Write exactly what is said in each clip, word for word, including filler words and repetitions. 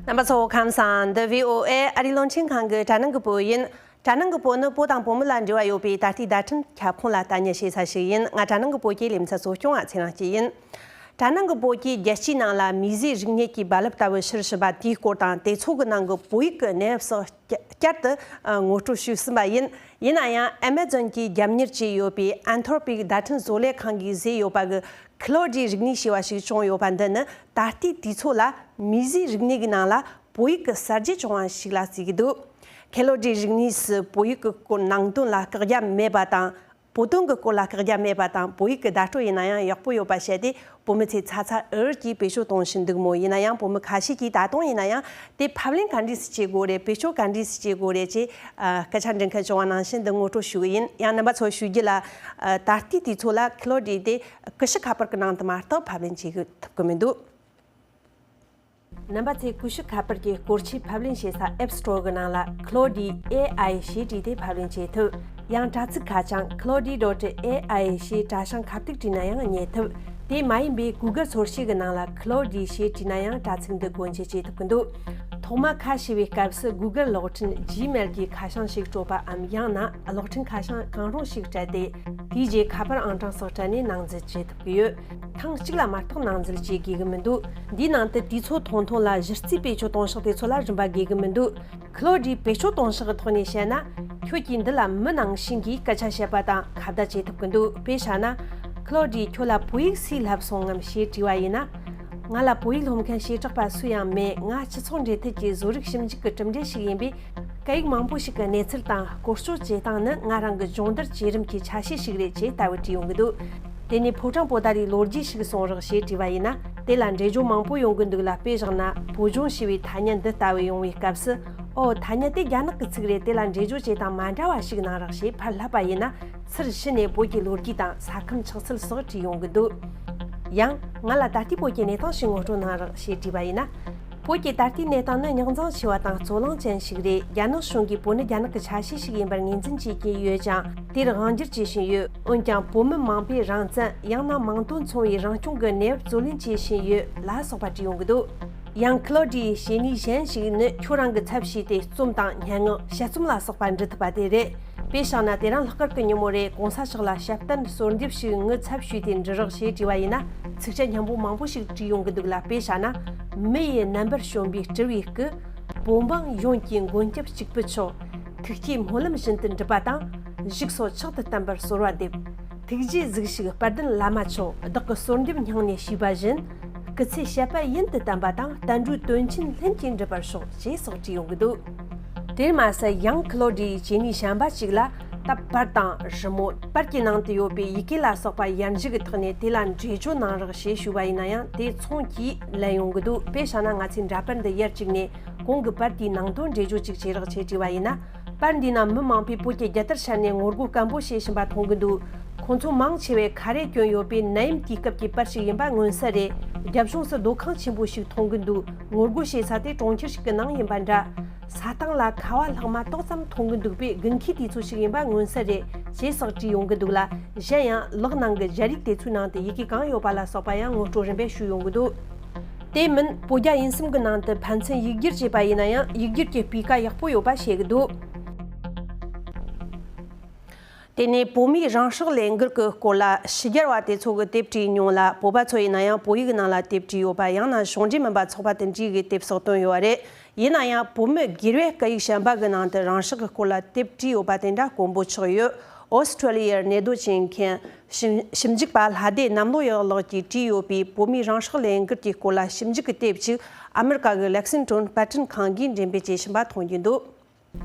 རྣམ་པ་ཚོ་ཁམས་བཟང་། འདི་བྷི་ཨོ་ཨེ་ཨ་རིའི་རླུང་འཕྲིན་ཁང་གི་དྲ་སྣང་གི་བོད་ཡིན། དྲ་སྣང་གི་བོད་ནི་བོད་དང་བོད་མི་ལ་འབྲེལ་བ་ཡོད་པའི་ད་ལྟའི་བརྡ་འཕྲིན་ཁྱབ་ཁོངས་ལ་ལྟ་ཉན་བྱེད་ས་ཞིག་ཡིན། ང་དྲ་སྣང་གི་བོད་ཀྱི་ལེ་ཚན་གཙོ་སྐྱོང་བ་ཚེ་རིང་སྐྱིད་ཡིན། དྲ་སྣང་གི་བོད་ཀྱིས་རྒྱལ་སྤྱིའི་ནང་ལ་མིས་བཟོས་རིག་གནས་ཀྱི་རྦ་རླབས་ལྟ་བུ་ཕྱིར་ཕྱིན་པ་དེའི་སྐོར་དང་དེ་ཚོ་གི་ནང་གི་བོད་ཡིག་གི་གནས་བབ་སོགས་བསྐྱར་དུ་ངོ་སྤྲོད་ཞུས་ཟིན་པ་ཡིན། ཡིན་ན་ཡང་ཨེ་མ་ཛོན་གྱི་རྒྱབ་གཉེར་བྱས་ཡོད་པའི་ཨན་ཐོར་པིག་བརྡ་འཕྲིན་བཟོ་ལས་ཁང་གིས་བཟོས་ཡོད་པ་གི་ཁི་ལོ་ཌི་རིག་གནས་ཞེས་པ་ཞིག་བྱུང་ཡོད་པ་འདི་ནི་ད་ལྟའི་དུས་ཚོད་ལ་མིས་བཟོས་རིག་གནས་ཀྱི་ནང་ལ་བོད་ཡིག་གི་གསར་བརྗེ་བྱུང་བ་ཞིག་ལ་བརྩི་གི་འདུག་ཁི་ལོ་ཌི་རིག་གནས་སུ་བོད་ཡིག་གི་སྐོར་ནང་དོན་ལ་བཀག་རྒྱ་མེད་པ་དང་། བོད་དོན་གྱི་སྐོར་ལ་བཀག་རྒྱ་མེད་པ་དང་། བོད་ཡིག་གི་བརྡ་སྤྲོད་ཡིན་ན་ཡང་ཡག་པོ་ཡོད་པ་བཤད་དེ། བོད་མི་ཚོས་ཚ་ཚ་འུར་འུར་གྱིས་བེད་སྤྱོད་གཏོང་བཞིན་འདུག་མོད། ཡིན་ན་ཡང་བོད་མི་ཁ་ཤས་ཀྱིས་ད་དུང་ཡིན་ན་ཡང་དེ་ཕབ་ལེན་ག་འདྲས་སེ་བྱེད་དགོས་རེད། བེད་སྤྱོད་ག་འདྲས་སེ་བྱེད་དགོས་རེད་ཅེས་ཨ་སྐད་ཆ་འདྲི་མཁན་བྱུང་བ་ནང་བཞིན་འདི་ངོ་སྤྲོད་ཞུ་གི་ཡིན། ཡང་རྣམ་པ་ཚོ་ཞུ་རྒྱུ་ལ། ཨ་ད་ལྟའི་དུས་ཚོད་ལ་ཁི་ལོ་ཌི་དེ་ཀུ་ཤུ་ཁ་པར་གྱི་ནང་དུ་མ་གཏོགས་ཕབ་ལེན་བྱེད་གི་ཐུབ་ཀྱི་མི་འདུག་རྣམ་པ་ཚོས་ཀུ་ཤུ་ཁ་པར་གྱི་སྐོར་ཆས་ཕབ་ལེན་བྱེད་ས་App Store གི་ནང་ལ་Claude A I ཞེས་བྲིས་ཏེ་ཕབ་ལེན་བྱེད་ཐུབ། ཡང་དྲ་ཚིགས་ཁ་བྱང་claude dot A I ཞེས་དྲ་བྱང་ཁ་ཐུག་བྲིས་ན་ཡང་རྙེད་ཐུབ། དེ་མ་ཡིན་པའི་Google ཚོར་ཤེས་ཀྱི་ནང་ལ་Claude ཞེས་བྲིས་ན་ཡང་དྲ་ཚིགས་འདི་སྒོ་འབྱེད་བྱེད་ཐུབ་ཀྱི་འདུག་ཐོག་མ་ཁ་ཕྱེ་བའི་སྐབས་སུ་Google གློག་འཕྲིན་Gmail གྱི་ཁ་བྱང་ཞིག་སྤྲོད་པའམ། ཡང་ན་གློག་འཕྲིན་ཁ་བྱང་གང་རུང་ཞིག་སྤྲད་དེ། དེའི་རྗེས་ཁ་པར་ཨང་གྲངས་སོགས་སྤྲད་ནས་ནང་འཛུལ་བྱེད་ཐུབ་ཀྱི་ཡོད། ཐེངས་གཅིག་ལ་མ་གཏོགས་ནང་འཛུལ་བྱེད་དགོས་ཀྱི་མི་འདུག་འདིའི་ནང་དུ་དུས་ཚོད་ཐུང་ཐུང་ལ་གཞི་རྩའི་བེད་སྤྱོད་གཏོང་ཕྱོགས་དེ་ཚོ་ལ་རིན་པ་དགོས་ཀྱི་མི་འདུག་ཁི་ལོ་ཌིའི་བེད་སྤྱོད་གཏོང་ཕྱོགས་ཀྱི་ཐོག་ནས་བཤད་ན། ཁྱོད་ཀྱིས་འདི་ལ་མི་ནང་བཞིན་གྱིས་སྐད་ཆ་བཤད་པ་དང་ཁ་བརྡ་བྱེད་ཐུབ་ཀྱི་འདུག་དཔེ་བཞག་ན། ཁི་ལོ་ཌིས་ཁྱོད་ལ་བོད་ཡིག་སུས་བསླབས་སོང་ངམ་ཞེས་དྲིས་པ་ཡིན་ན། ང་ལ་བོད་ཡིག་སློབ་མཁན་བྱེ་བྲག་པ་སུ་ཡང་མེད། ང་སྤྱི་ཚོགས་འབྲེལ་མཐུད་ཀྱི་བཟོ་རིག་ཞིབ་འཇུག་གི་གྲུབ་འབྲས་ཤིག་ཡིན་པས། སྐད་ཡིག་མང་པོ་ཞིག་གི་གནས་ཚུལ་དང་སྐོར་སྐྱོད་བྱེད་སྟངས་ནི་ང་རང་གི་སྦྱོང་བརྡར་བྱེད་རིམ་གྱི་ཆ་ཤས་ཤིག་རེད་ཅེས་ལྟ་བུ་བྲིས་ཡོང་གི་འདུག་དེ་ནས་ཕོ་བྲང་པོ་ཏཱ་ལའི་ལོ་རྒྱུས་ཤིག་གསུང་རོགས་ཞེས་དྲིས་པ་ཡིན་ན། དེ་ལ་འགྲེལ་བརྗོད་མང་པོ་ཡོང་གི་འདུག་ལ། དཔེ་བཞག་ན། བོད་ལྗོངས་ཞེས་པའི་ཐ་སྙད་འདི་ལྟ་བུ་ཡོང་བའི་སྐབས་སུ། ཨོ། ཐ་སྙད་དེ་རྒྱ་ནག་གི་ཚིག་རེད། དེ་ལ་འགྲེལ་བརྗོད་བྱེད་སྟངས་མ་འདྲ་བ་ཞིག་གནང་རོགས་ཞེས་ཕར་བསླབས་པ་ཡིན་ན། ཚུར་ཕྱི་ནས་བོད་ཀྱི་ལོ་རྒྱུས་དང་ས་ཁམས་ཆགས་ཚུལ་སོགས་བྲིས་ཡོང་གི་འདུག་ཡང་། ང་ལ་ད་ལྟའི་བོད་ཀྱི་གནས་སྟངས་ཤིག་ངོ་སྤྲོད་གནང་རོགས་ཞེས་དྲིས་པ་ཡིན་ན། བོད་ཀྱི་ད་ལྟའི་གནས་སྟངས་ནི་རྙོག་འཛིང་ཆེ་བ་དང་རྩོད་གླེང་ཅན་ཞིག་རེད། རྒྱ་ནག་གཞུང་གིས་བོད་ནི་རྒྱ་ནག་གི་ཆ་ཤས་ཤིག་ཡིན་པར་ངོས་འཛིན་བྱེད་ཀྱིན་ཡོད་ཅིང་། དེར་དབང་སྒྱུར་བྱེད་བཞིན་ཡོད། འོན་ཀྱང་བོད་མི་མང་པོས་རང་བཙན། ཡང་ན་མིང་དོན་མཚུངས་པའི་རང་སྐྱོང་གི་གནས་བབ་རྩོད་ལེན་བྱེད་བཞིན་ཡོད་ལ་སོགས་པ་བྲིས་ཡོང་གི་འདུག་ཡང་། ཁི་ལོ་ཌིའི་བྱེད་ནུས་གཞན་ཞིག་ནི་ཁྱོད་རང་གི་ཚབ་བྱས་ཏེ་རྩོམ་དང་སྙན་ངག་དཔྱད་རྩོམ་ལ་སོགས་པ་འབྲི་ཐུབ་པ་དེ་རེད། དཔེ་བཞག་ན། དེ་རིང་ལྷག་དཀར་གྱི་ཉིན་མོ་རེད། གོང་ས་མཆོག་ལ་དཔྱད་གཏམ་གསོལ་འདེབས་ཤིག་ངའི་ཚབ་ཞུས་ཏེ་འབྲི་རོགས་ཞེས་དྲིས་པ་ཡིན་ན། ཚིགས་བཅད་སྙན་པོ་མང་པོ་ཞིག་བྲིས་ཡོང་གི་འདུག་ལ། དཔེ་བཞག་ན། མི་ཡི་རྣམ་པར་བྱོན་པའི་སྤྲུལ་བའི་སྐུ། བོད་འབངས་ཡོངས་ཀྱི་མགོན་སྐྱབས་གཅིག་པུ་མཆོག་ཐུགས་བསྐྱེད་སྨོན་ལམ་བཞིན་དུ་འགྲུབ་པ་དང་། བཞུགས་སོ་མཆོག་ཏུ་བརྟན་པར་གསོལ་བ་འདེབས། ཐུགས་རྗེས་གཟིགས་ཤིག་དཔལ་ལྡན་བླ་མ་མཆོག་བདག་གི་གསོལ་འདེབས་སྙིང་ནས་ཞུས་པ་བཞིན། སྐུ་ཚེ་བྱེད་པ་ཡུན་དུ་བརྟན་པ་དང་། བསྟན་འགྲོའི་དོན་ཆེན་ལྷུན་གྱིས་འགྲུབ་པར་ཤོག་ཅེས་སོགས་བྲིས་ཡོང་གི་འདུག་དེར་མ་ཟད། ཡང་ཁི་ལོ་ཌིའི་བྱེད་ནུས་གཞན་པ་ཞིག་ལ། ད་པར་དང་རི་མོ། པར་གྱི་ནང་དུ་ཡོད་པའི་ཡི་གེ་ལ་སོགས་པ་ཡར་འཇུག་གི་ཐོག་ནས་དེ་ལ་འགྲེལ་བརྗོད་གནང་རོགས་ཞེས་ཞུས་པ་ཡིན་ན་ཡང་། དེ་མཚུངས་ཀྱིས་ལན་ཡོང་གི་འདུག་དཔེ་བཞག་ན། ང་ཚོས་འདྲ་པར་འདི་ཡར་བཅུག་ནས། གོང་གི་པར་དེའི་ནང་དོན་འགྲེལ་བརྗོད་ཅིག་བྱེད་རོགས་ཞེས་དྲིས་པ་ཡིན་ན། པར་འདིའི་ནང་མི་མང་པོས་བོད་ཀྱི་རྒྱལ་དར་ཤར་ནས་ངོ་རྒོལ་སྐད་འབོད་བྱེད་བཞིན་པ་མཐོང་གི་འདུག་ཁོང་ཚོ་མང་ཆེ་བས་ཁ་རས་གྱོན་ཡོད་པས་ནད་ཡམས་དུས་སྐབས་ཀྱི་པར་ཞིག་ཡིན་པ་མངོན་གསལ་རེད། རྒྱབ་ལྗོངས་སུ་སྡོད་ཁང་ཆེན་པོ་ཞིག་མཐོང་གི་འདུག་ངོ་རྒོལ་བྱེད་ས་དེ་གྲོང་ཁྱེར་ཞིག་གི་ནང་ཡིན་པ་འདྲ། ས་སྟེང་ལ་ཁ་བ་ལྷག་མ་ཏོག་ཙམ་མཐོང་གི་འདུག་པས་དགུན་ཁའི་དུས་ཚོད་ཞིག་ཡིན་པ་མངོན་གསལ་རེད་ཅེས་སོགས་བྲིས་ཡོང་གི་འདུག་ལ། གཞན་ཡང་ལག་ནང་གི་སྦྱར་ཡིག་དེ་ཚོའི་ནང་དུ་ཡི་གེ་གང་ཡོད་པ་ལ་སོགས་པ་ཡང་ངོ་སྤྲོད་རིམ་པས་ཞུས་ཡོང་གི་འདུག་དེ་མིན་བོད་རྒྱ་དབྱིན་གསུམ་གྱི་ནང་དུ་ཕན་ཚུན་ཡིག་སྒྱུར་བྱས་པ་ཡིན་ན་ཡང་ཡིག་སྒྱུར་གྱི་སྤུས་ཀ་ཡག་པོ་ཡོད་པ་བཤད་ཀྱི་འདུག་དེ་ནས་བོད་མིའི་རང་སྲོག་ལས་འགུལ་གྱི་སྐོར་ལ་ཕྱི་རྒྱལ་བ་དེ་ཚོ་གིས་དེབ་བྲིས་མྱོང་ལ། བོད་པ་ཚོ་ཡིན་ན་ཡང་བོད་ཡིག་ནང་ལ་དེབ་བྲིས་ཡོད་པ། ཡང་ན་གཞུང་འབྲེལ་མིན་པ་ཚོགས་པ་དེ་འདྲའི་གིས་དེབ་སོགས་བཏོན་ཡོད་པ་རེད། ཡིན་ན་ཡང་བོད་མི་སྒེར་བས་སྐད་ཡིག་གཞན་པ་གི་ནང་དུ་རང་སྲོག་གི་སྐོར་ལ་དེབ་བྲིས་ཡོད་པ་དེ་འདྲ་དཀོན་པོ་ཆགས་ཡོད། ཨོ་སི་ཁྲུ་ལི་ཡར་གནས་སྡོད་བྱེད་མཁན་ཞིབ་ཞིབ་འཇུག་པ་ལྷ་སྡེ་གནམ་ལོ་ཡག་ལགས་ཀྱིས་བྲིས་ཡོད་པའི་བོད་མིའི་རང་སྲོག་ལས་འགུལ་གྱི་སྐོར་ལ་ཞིབ་འཇུག་གི་དེབ་ཅིག་ཨ་མི་རི་ཀ་གི་ལེག་སིང་ཊོན་པར་སྐྲུན་ཁང་གིས་འགྲེམས་སྤེལ་བྱེད་བཞིན་པ་མཐོང་རྒྱུ་འདུག་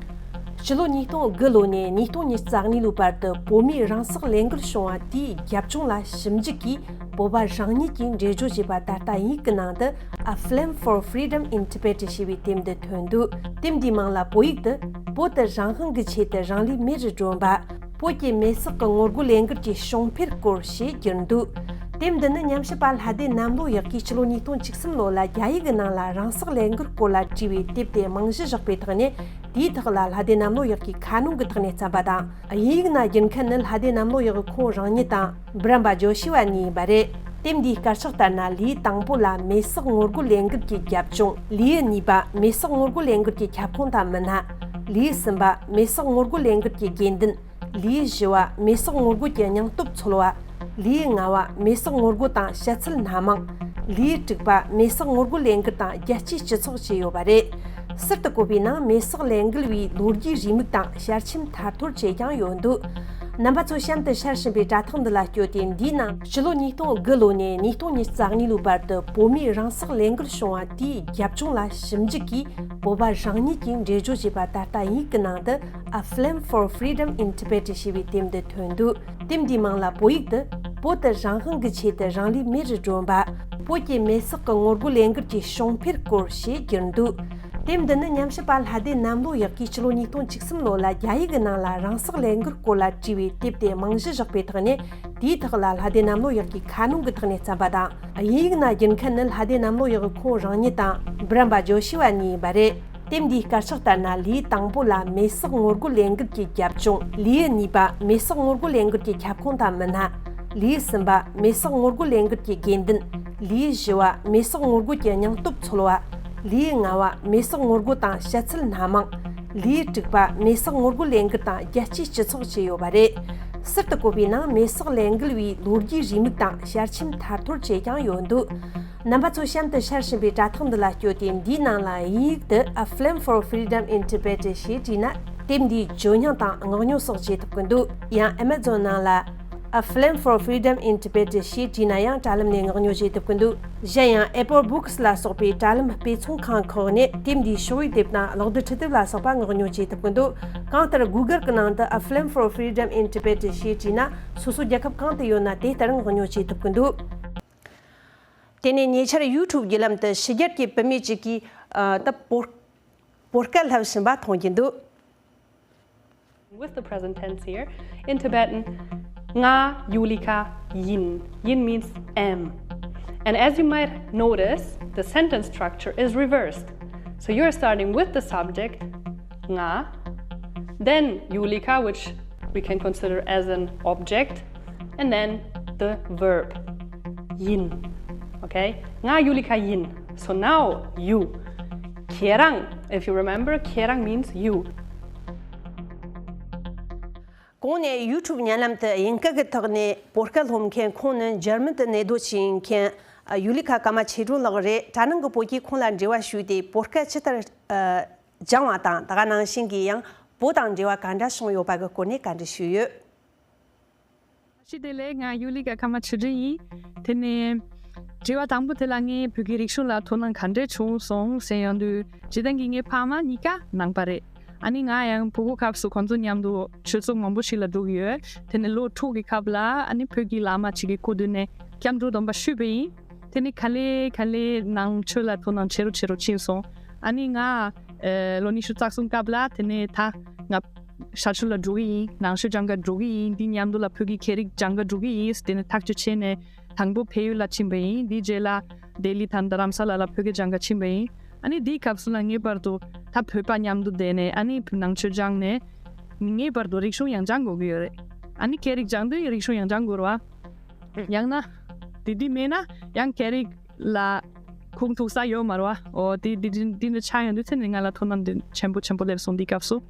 སྤྱི་ལོ་ཉིས་སྟོང་དགུ་ལོ་ནས་ཉིས་སྟོང་ཉི་ཤུ་རྩ་གཉིས་ལོའི་བར་དུ་བོད་མིའི་རང་སྲོག་ལས་འགུལ་བྱུང་བ་དེའི་རྒྱབ་ལྗོངས་ལ་ཞིབ་འཇུག་གིས་བོད་པ་རང་ཉིད་ཀྱིས་འགྲེལ་བརྗོད་བྱས་པ་ད་ལྟ་ཡིག་གི་ནང་དུ། A Film for Freedom in Tibet ཞེས་པའི་དེབ་འདི་ཐོན་འདུག་དེབ་འདིའི་མིང་ལ་བོད་ཡིག་ཏུ། བོད་དུ་རང་དབང་གི་ཆེད་དུ་རང་ལུས་མེ་རུ་སྒྲོན་པ། བོད་ཀྱི་མེ་སྲེག་གི་ངོ་རྒོལ་ལས་འགུལ་གྱི་བྱུང་འཕེལ་སྐོར་ཞེས་བསྒྱུར་འདུག་དེབ་འདི་ནི་ཉམས་ཞིབ་པ་ལྷ་སྡེ་གནམ་ལོ་ཡག་གིས་ཕྱི་ལོ་ཉིས་སྟོང་བཅུ་གསུམ་ལོ་ལ་རྒྱ་ཡིག་གི་ནང་ལ་རང་སྲོག་ལས་འགུལ་སྐོར་ལ་བྲིས་པའི་དེབ་དེ་རྨང་གཞི་བཞག་པའི་ཐོག་ནས། དེའི་ཐོག་ལ་ལྷ་སྡེ་གནམ་ལོ་ཡག་གིས་ཁ་སྣོན་གྱི་ཐོག་ནས་བརྩམས་པ་དང་། དབྱིན་ཡིག་ནང་བསྒྱུར་མཁན་ནི་ལྷ་སྡེ་གནམ་ལོ་ཡག་ཁོང་རང་ཉིད་དང་། འབུམ་རམས་པ་ཇོ་ཤི་ཝ་གཉིས་ཡིན་པ་རེད། དེབ་འདིའི་དཀར་ཆག་ལྟར་ན། ལེའུ་དང་པོ་ལ་མེ་སྲེག་ངོ་རྒོལ་ལས་འགུལ་གྱི་རྒྱབ་ལྗོངས། ལེའུ་གཉིས་པ་མེ་སྲེག་ངོ་རྒོལ་ལས་འགུལ་གྱི་ཁྱབ་ཁོངས་དང་མི་སྣ། ལེའུ་གསུམ་པ་མེ་སྲེག་ངོ་རྒོལ་ལས་འགུལ་གྱི་དགོས་འདུན། ལེའུ་བཞི་བ་མེ་སྲེག་ངོ་རྒོལ་གྱི་སྙིང་སྟོབས་འཚོལ་བ། ལེའུ་ལྔ་བ་མེ་སྲེག་ངོ་རྒོལ་དང་ཞི་ཚུལ་སྣ་མང་། ལེའུ་དྲུག་པ་མེ་སྲེག་ངོ་རྒོལ་ལས་འགུལ་དང་རྒྱལ་སྤྱིའི་སྤྱི་ཚོགས་བཅས་ཡོད་པ་རེད། ཟུར་དུ་བཀོད་པའི་ནང་མེ་སྲེག་ལས་འགུལ་བའི་ལོ་རྒྱུས་རེའུ་མིག་དང་ཞལ་ཆེམས་ཐར་ཐོར་བཅས་ཀྱང་ཡོད་འདུག་རྣམ་པ་ཚོ་གཤམ་དུ་ཤར་བཞིན་པའི་དྲ་ཐག་འདི་ལ་བསྐྱོད་དེ། འདིའི་ནང་ཕྱི་ལོ་ཉིས་སྟོང་དགུ་ལོ་ནས་ཉིས་སྟོང་ཉི་ཤུ་རྩ་གཉིས་ལོའི་བར་དུ་བོད་མིའི་རང་སྲེག་ལས་འགུལ་བྱུང་བ་དེའི་རྒྱབ་ལྗོངས་ལ་ཞིབ་འཇུག་གིས། བོད་པ་རང་ཉིད་ཀྱིས་འགྲེལ་བརྗོད་བྱས་པ་ད་ལྟ་དབྱིན་ཡིག་གི་ནང་དུ། A Film for Freedom in Tibet ཞེས་པའི་དེབ་འདི་ཐོན་འདུག་དེབ་འདིའི་མིང་ལ་བོད་ཡིག་ཏུ། བོད་དུ་རང་དབང་གི་ཆེད་དུ་རང་ལུས་མེ་རུ་སྒྲོན་པ། བོད་ཀྱི་མེ་སྲེག་གི་ངོ་རྒོལ་ལས་འགུལ་གྱི་བྱུང་འཕེལ་སྐོར་ཞེས་བསྒྱུར་འདུག་དེབ་འདི་ནི་ཉམས་ཞིབ་པ་ལྷ་སྡེ་གནམ་ལོ་ཡག་གིས་ཕྱི་ལོ་ཉིས་སྟོང་བཅུ་གསུམ་ལོ་ལ་རྒྱ་ཡིག་གི་ནང་ལ་རང་སྲེག་ལས་འགུལ་སྐོར་ལ་བྲིས་པའི་དེབ་དེ་རྨང་གཞི་བཞག་པའི་ཐོག་ནས། དེའི་ཐོག་ལ་ལྷ་སྡེ་གནམ་ལོ་ཡག་གིས་ཁ་སྣོན་གྱི་ཐོག་ནས་བརྩམས་པ་དང་། དབྱིན་ཡིག་ནང་བསྒྱུར་མཁན་ནི་ལྷ་སྡེ་གནམ་ལོ་ཡག་གི་ཁོང་རང་ཉིད་དང་། འབུམ་རམས་པ་ཇོ་ཤི་ཝ་གཉིས་ཡིན་པ་རེད། དེབ་འདིའི་དཀར་ཆག་ལྟར་ན། ལེའུ་དང་པོ་ལ་མེ་སྲེག་ངོ་རྒོལ་ལས་འགུལ་གྱི་རྒྱབ་ལྗོངས། ལེའུ་གཉིས་པ་མེ་སྲེག་ངོ་རྒོལ་ལས་འགུལ་གྱི་ཁྱབ་ཁོངས་དང་མི་སྣ། ལེའུ་གསུམ་པ་མེ་སྲེག་ངོ་རྒོལ་ལས་འགུལ་གྱི་དགོས་འདུན། ལེའུ་བཞི་བ་མེ་སྲེག་ངོ་རྒོལ་གྱི་སྙིང་སྟོབས་འཚོལ་བ། ལེའུ་ལྔ་བ་མེ་སྲེག་ངོ་རྒོལ་དང་ཞི་ཚུལ་སྣ་མང་། ལེའུ་དྲུག་པ་མེ་སྲེག་ངོ་རྒོལ་ལས་འགུལ་དང་རྒྱལ་སྤྱིའི་སྤྱི་ཚོགས་བཅས་ཡོད་པ་རེད། ཟུར་དུ་བཀོད་པའི་ནང་མེ་སྲེག་ལས་འགུལ་བའི་ལོ་རྒྱུས་རེའུ་མིག་དང་ཞལ་ཆེམས་ཐར་ཐོར་བཅས་ཀྱང་ཡོད་འདུག་རྣམ་པ་ཚོ་གཤམ་དུ་ཤར་བཞིན་པའི་དྲ་ཐག་འདི་ལ་བསྐྱོད་དེ། འདིའི་ནང་ལ་དབྱིན་ཡིག་ཏུ། A Film for Freedom in Tibet ཞེས་བྲིས་ན། དེབ་འདིའི་ཇོ་སྙིང་དང་མངགས་ཉོ་སོགས་བྱེད་ཐུབ་ཀྱི་འདུག་ཡང་Amazon ནང་ལ། A Film for Freedom in Tibet ཞེས་བྲིས་ན་ཡང་དྲ་ལམ་ནས་མངགས་ཉོ་བྱེད་ཐུབ་ཀྱི་འདུག་གཞན་ཡང་Apple Books ལ་སོགས་པའི་དྲ་ལམ་སྤེལ་ཚོང་ཁང་ཁག་ནས་དེབ་འདིའི་ཤོག་དབྱིབས་དེབ་དང་གློག་རྡུལ་འཕྲུལ་དེབ་ལ་སོགས་པ་མངགས་ཉོ་བྱེད་ཐུབ་ཀྱི་འདུག་གང་ལྟར་Google གྱི་ནང་དུ། A Film for Freedom in Tibet ཞེས་བྲིས་ན། སོ་སོ་རྒྱལ་ཁབ་གང་དུ་ཡོད་ན་དེ་ལྟར་མངགས་ཉོ་བྱེད་ཐུབ་ཀྱི་འདུག་དེ་ནས་ཉེ་ཆར་YouTube བརྒྱུད་ལམ་དུ་ཕྱི་རྒྱལ་གྱི་བུད་མེད་ཅིག་གིས། ཨ། ད་བོད་བོད་སྐད་ལབ་བཞིན་པ་མཐོང་རྒྱུ་འདུག With the present tense here, in Tibetan, nga Yulika yin. Yin means am. And as you might notice, the sentence structure is reversed. So you're starting with the subject, nga, then Yulika, which we can consider as an object, and then the verb, yin. Okay? Nga Yulika yin. So now you. ཁྱེད་རང, if you remember, ཁྱེད་རང་means you. གོང་ནས་YouTube བརྙན་ལམ་དུ་དབྱིན་སྐད་ཀྱི་ཐོག་ནས་བོད་སྐད་སློབ་མཁན། ཁོང་ནི་འཇར་མན་དུ་གནས་སྡོད་བྱེད་མཁན་ཡུ་ལི་ཁ་ཀརྨ་ཆོས་སྒྲོན་ལགས་རེད། དྲ་ནང་གི་བོད་ཀྱིས་ཁོང་ལ་འབྲེལ་བ་ཞུས་ཏེ་བོད་སྐད་ཇི་ལྟར་སྦྱངས་པ་དང་། ད་ག་ནང་བཞིན་གྱི་ཡང་བོད་དང་འབྲེལ་བ་ག་འདྲ་བྱུང་ཡོད་པ་གི་སྐོར་ནས་བཀའ་འདྲི་ཞུས་ཡོད། བཀྲ་ཤིས་བདེ་ལེགས། ང་ཡུ་ལི་ཁ་ཀརྨ་ཆོས་སྒྲོན་ཡིན། དེ་ནས་དྲི་བ་དང་པོ་དེ་ལ་ངས་བོད་ཀྱི་རིག་གཞུང་ལ་དོ་སྣང་ག་འདྲས་བྱུང་སོང་ཟེར་ཡོང་དུས། སྤྱིར་བཏང་གི་ངའི་ཕ་མ་གཉིས་ཀ་ནང་པ་རེད། ཨ་ནི་ང་ཡང་ཕྲུ་གུ་སྐབས་སུ་ཁོང་ཚོ་མཉམ་དུ་ཆོས་ཚོགས་མང་པོ་ཞིག་ལ་འགྲོ་གི་ཡོད། དེ་ནས་ལོ་དྲུག་གི་སྐབས་ལ་ཨ་ནི་བོད་ཀྱི་བླ་མ་ཅིག་གི་སྐུ་མདུན་ནས་སྐྱབས་འགྲོ་སྡོམ་པ་ཞུས་པ་ཡིན། དེ་ནས་ག་ལེ་ག་ལེ་ནང་ཆོས་ལ་དོ་སྣང་ཆེ་རུ་ཆེ་རུ་ཕྱིན་སོང་། ཨ་ནི་ང་ཨེ་ལོ་ཉི་ཤུ་རྩ་གསུམ་སྐབས་ལ་དེ་ནས་ད་ང་ཤར་ཕྱོགས་ལ་འགྲོ་གི་ཡིན། ནང་ཆོས་སྦྱང་ག་འགྲོ་གི་ཡིན། འདི་མཉམ་དུ་ལ་བོད་ཀྱི་སྐད་རིགས་སྦྱང་ག་འགྲོ་གི་ཡིན། དེ་ནས་ཐག་གཅོད་བྱས་ནས་དང་པོ་བལ་ཡུལ་ལ་ཕྱིན་པ་ཡིན། དེའི་རྗེས་ལ་ལྡི་ལི་དང་རྡ་རམ་ས་ལ་ལ་བོད་སྐད་སྦྱང་ག་ཕྱིན་པ་ཡིན། ཨ་ནི་དེའི་སྐབས་སུ་ལ་ངེས་པར་དུ་ད་བོད་པ་མཉམ་དུ་བསྡད་ནས་ཨ་ནི་ནང་ཆོས་སྦྱངས་ནས་ངེས་པར་དུ་རིག་གཞུང་ཡང་སྦྱང་དགོས་ཀྱི་ཡོད་རེད། ཨ་ནི་སྐད་རིགས་སྦྱང་དུས་རིག་གཞུང་ཡང་སྦྱང་དགོས་རེད་བ། ཡང་ན་དེ་འདི་མེད་ན་ཡང་སྐད་རིགས་ལ་ཁུངས་ཐུག་ས་ཡོད་མ་རེད་བ། འོ་དེ་འདི་འདི་འདི་འདྲ་ཆགས་ཡོང་དུས་ཚེ་ནི་ང་ལ་དོ་སྣང་འདི་ཆེན་པོ་ཆེན་པོ་སླེབས་སོང་དེའི་སྐབས་སུ།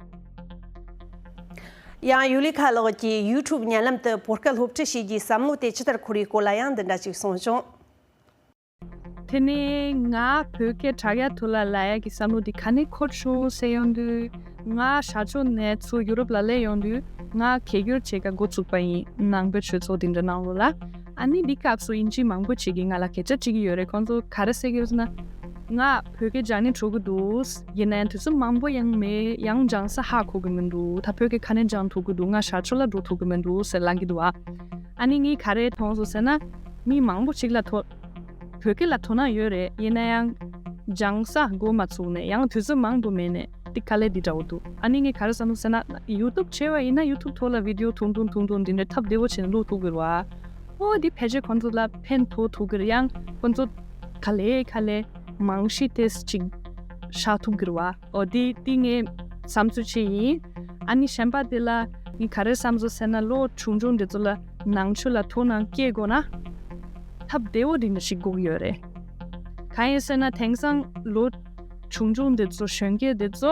ཡང་ཡུ་ལི་ཁ་ལགས་ཀྱིས་YouTube བརྙན་ལམ་དུ་བོད་སྐད་སློབ་ཁྲིད་བྱེད་རྒྱུའི་བསམ་བློ་དེ་ཇི་ལྟར་འཁོར་བའི་སྐོར་ལ་ཡང་འདི་འདྲ་ཅིག་གསུངས་བྱུང་། དེ་ནས་ང་བོད་སྐད་དྲ་རྒྱ་ཐོག་ལ་ལབ་ཡག་གི་བསམ་བློ་འདི་ག་ནས་འཁོར་བྱུང་ཟེར་ཡོང་དུས། ང་ཤར་ཕྱོགས་ནས་ཚུར་ཡུ་རོབ་ལ་སླེབས་ཡོང་དུས་ང་སྐད་སྒྱུར་བྱེད་ག་འགོ་བཙུགས་པ་ཡིན། ནང་པའི་ཆོས་ཚོགས་འདི་འདྲ་ནང་ལོགས་ལ། ཨ་ནི་འདི་སྐབས་སུ་དབྱིན་ཇི་མང་པོ་ཅིག་གིས་ང་ལ་སྐད་ཆ་དྲིས་ཀྱི་ཡོད་རེད། ཁོང་ཚོ་ག་རེ་ཟེར་གྱི་ཡོད་ཟེར་ན། ང་བོད་སྐད་སྦྱང་ནས་འགྲོ་གི་འདུག་ཡིན་ནའི་དུས་ཚོད་མང་པོ་ཡང་མེད། ཡང་སྦྱང་ས་ཧ་གོ་གི་མི་འདུག་ད་བོད་སྐད་ག་ནས་སྦྱང་ཐུབ་ཀྱི་འདུག་ང་ཤར་ཕྱོགས་ལ་འགྲོ་ཐུབ་ཀྱི་མི་འདུག་ཟེར་ལབ་ཀྱི་འདུག་བ། ཨ་ནི་ངས་ག་རེ་མཐོང་སོང་ཟེར་ན། མི་མང་པོ་ཅིག་ལ་དོ། བོད་སྐད་ལ་དོ་སྣང་ཡོད་རེད། ཡིན་ན་ཡང་སྦྱང་ས་འགོ་མ་ཚུགས་ནས་ཡང་དུས་ཚོད་མང་པོ་མེད་ནས་འདི་དཀའ་ལས་འདི་འདྲ་བོ་འདུག་ཨ་ནི་ངས་ག་རེ་བསམ་སོང་ཟེར་ན། ཡུ་ཊུབ་བྱས་པ་ཡིན་ན་ཡུ་ཊུབ་ཐོག་ལ་བི་ཌི་ཡོ་ཐུང་ཐུང་ཐུང་ཐུང་འདི་འདྲ་ཐབས་བདེ་བོ་བྱས་ནས་བླུག་ཐུབ་ཀྱི་རེད་བ། ཨོ་འདི་ཕལ་ཆེར་ཁོང་ཚོ་ལ་ཕན་ཐོགས་ཐུབ་ཀྱི་རེད། ཡང་ཁོང་ཚོ་ག་ལེ་ག་ལེ་རྨང་གཞི་དེ་ཅིག་བཞག་ཐུབ་ཀྱི་རེད་བ། ཨོ་དེ་དེ་ངས་བསམ་ཚུལ་ཅིག་ཡིན། ཨ་ནི་གཞན་པ་དེ་ལ་ངས་ག་རེ་བསམ་སོང་ཟེར་ན། ལོ་ཆུང་ཆུང་དེ་ཚོ་ལ་ནང་ཆོས་ལ་དོ་སྣང་སྐྱེ་དགོས་ན། ད་ ཐབས་བདེ་བོ་འདི་འདྲ་ཞིག་དགོས་ཡོད་རེད། གང་ཡིན་ཟེར་ན་དེང་སང་ལོ་ཆུང་ཆུང་འདི་ཚོ་གཞོན་སྐྱེས་འདི་ཚོ་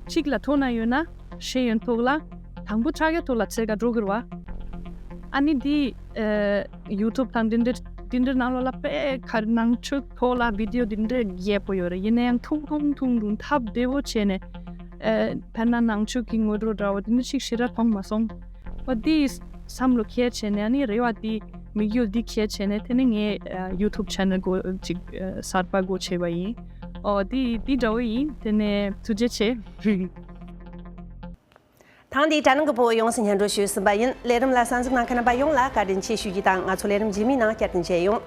གཅིག་ལ་ཐུག་ན་ཡོད་ན་ཤེས་ཡོན་ཐོག་ལ་དང་པོ་ཕྲུ་གུའི་ཐོག་ལ་ཚད་ཀ་འགྲོ་གི་རེད་བ། ཨ་ནི་འདི་ཨ་YouTube་དང་འདི་འདྲ་འདི་འདྲ་ནང་ལོགས་ལ་དཔེ་ག་རེ་ནང་ཆོས་ཐོག་ལ་བི་ཌི་ཡོ་འདི་འདྲ་རྒྱས་པོ་ཡོད་རེད། ཡིན་ན་ཡང་ཐུང་ཐུང་ཐུང་ཐུང་ཐབས་བདེ་བོ་བྱས་ནས་ཨ་དཔེར་ན་ནང་ཆོས་ཀྱི་ངོ་སྤྲོད་འདྲ་བོ་འདི་འདྲ་ཞིག་ཞེ་དྲག་མཐོང་མ་སོང་། ཨོ་འདི་བསམ་བློ་འཁྱེར་བྱས་ནས་ཨ་ནི་རེ་བ་འདི་དམིགས་ཡུལ་འདི་འཁྱེར་བྱས་ནས་དེ་ནས་ངས་ཨ་YouTube channel་སྒོ་ཅིག་ཨ་གསར་པ་སྒོ་ཕྱེ་བ་ཡིན། ཨོ་འདི་འདི་འདྲ་བོ་ཡིན། དེ་ནས་ཐུགས་རྗེ་ཆེ། ཐེངས་འདིའི་དྲ་ནང་གི་བོད་ཡོངས་སུ་སྙན་སྒྲོན་ཞུས་ཟིན་པ་ཡིན། ལས་རིམ་ལ་གསན་གཟིགས་གནང་མཁན་རྣམ་པ་ཡོངས་ལ་བཀའ་དྲིན་ཆེ་ཞུ་རྒྱུ་དང་། ང་ཚོ་ལས་རིམ་རྗེས་མའི་ནང་བསྐྱར་དུ་མཇལ་ཡོང་།